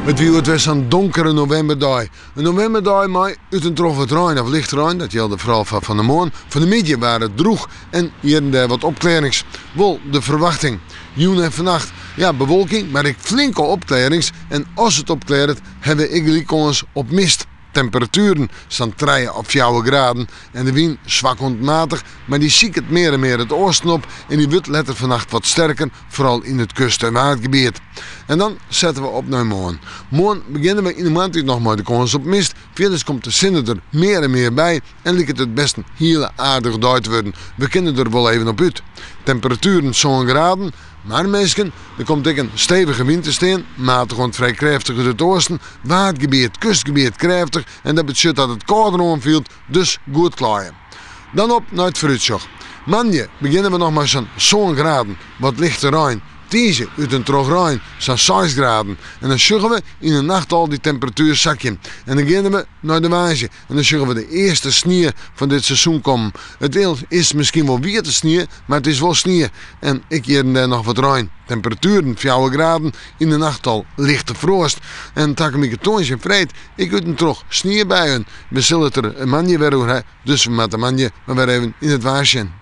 It wie hjoed wer sa'n donkere novemberdei. In novemberdei mei út en troch wat rein of lichte rein, dat jilde foaral foar fan 'e moarn. Fan 'e middei waard it drûch en hjir en dêr wat opklearrings. Wol de ferwachting. Jûn en fannacht, ja, bewolking, mar ek flinke opklearrings. En as it opklearret, hawwe we ek gelyk kâns op mist. Temperatueren sa'n trije of fjouwer graden en de wyn swak oant matich, mar dy siket mear en mear it oasten op en dy wurdt letter fannacht wat sterker, foaral yn it kust en waadgebiet. En dan sette we op nei moarn. Moarn begjinne we yn de moarntiid noch mei de kâns op mist, fierders komt de sinne der mear en mear by en liket it best in hiele aardige dei te wurden. We kinne der wol even op út. Temperatueren sân graden. Mar minsken, der komt ek in stevige wyn te stean, matich oant frij krêftich út it oasten, waadgebiet, kustgebiet krêftich en dat betsjut dat it kâlder oanfielt, dus goed klaaie. Dan op nei it foarútsjoch. Moandei begjinne we noch mei sa'n sân graden, wat lichte rein. Tiisdei út en troch rein, sa'n seis graden. En dan sjogge we yn 'e nacht al dy temperatuer sakjen. En dan geane we nei de woansdei en dan sjogge we de earste snie fan dit seizoen kommen. It is miskien wol wiete snie, mar it is wol snie. En ek hjir en dêr noch wat rein. Temperatueren fjouwer graden, yn de nacht al lichte froast. En takom wike tongersdei en freed ek út en troch sniebuien. We sille it der moandei wer oer ha, dus we moatte moandei mar wer even yn it waar sjen.